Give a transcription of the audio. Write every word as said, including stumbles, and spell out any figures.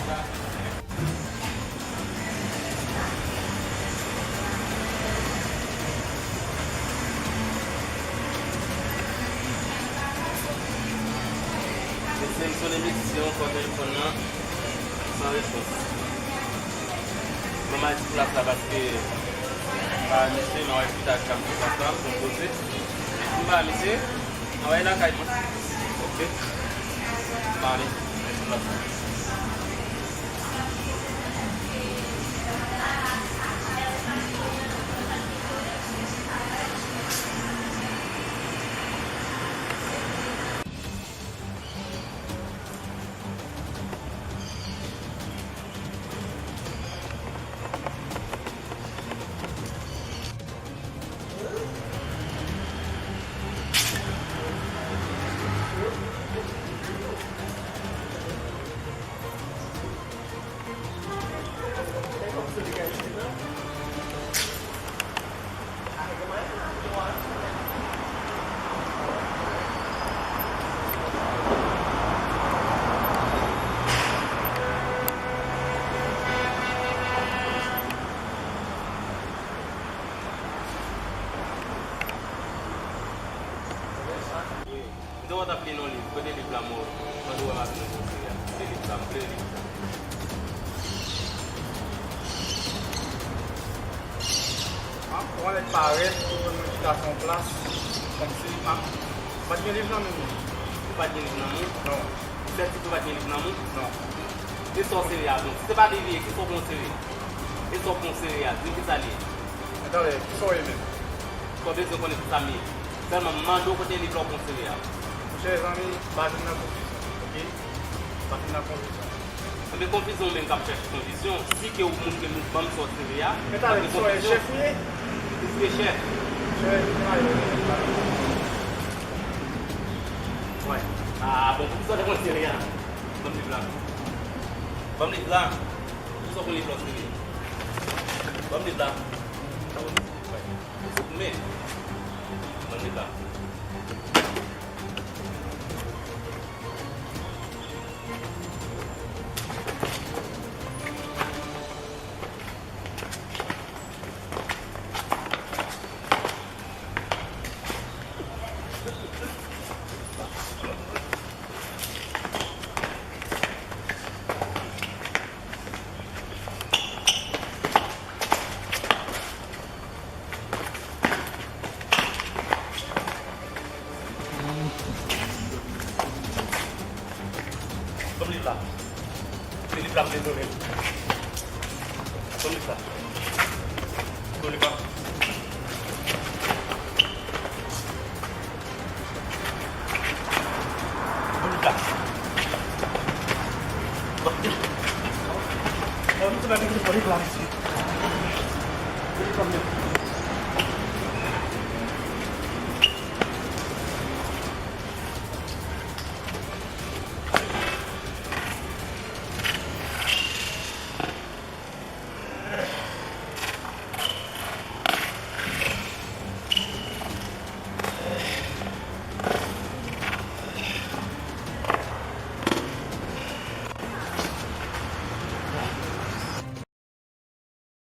Mesye, m sonnen mesye ankò telefòn nan san repons. Mwen m al ti plas la paske m pa wè mesye, m a wè pita ak kanm sou plas la, pou m poze. M pa wè mesye, anvoye lakay mwen. Ok. M ale. Mèsi plas la. M te wè w t ap li nan liv. Kote liv la, mwen? Mande w wè m ap li nan konseye a. Kote liv la? M vle liv la. Ah, ou anlè parèt, ou konn mwen chita sou yon plas, kòmsi m ap, m pa t gen liv nan men m. Ou pa t gen liv nan men w? Non. Sètifika ou pa t gen liv nan men w? Non. E sa w sere a, bon, si se pa liv li ye, ki sa w pran w sere? E sa w pran w sere a, di m ki sa l ye. Men talè, ki sa w ye menm? Sa w bezwen konnen pou sa m ye. Sèlman, m mande w kote liv la w pran w sere a. Monchè, zanmi, pa vin nan konfizyon, oke? Pa vin nan konfizyon. Enben, konfizyon ou menm k ap chèche konfizyon, si ke ou montre m, ban m sa w sere a, men talè, ki sa w ye, chèf ou ye? Ou se chèf? Chèf, pa yo. Wè. Ah, bon, poukisa w te pran sere a? Ban m liv la. Ban m liv la. Poukisa w pran liv la w sere? Ban m liv la. Wè. Ou sou koumen. Ban m liv la. Ban m liv la. Se liv la m bezwen menm. Ban m liv la. Ban m liv la. Ban m liv la. Ban m liv la. Ban m liv la.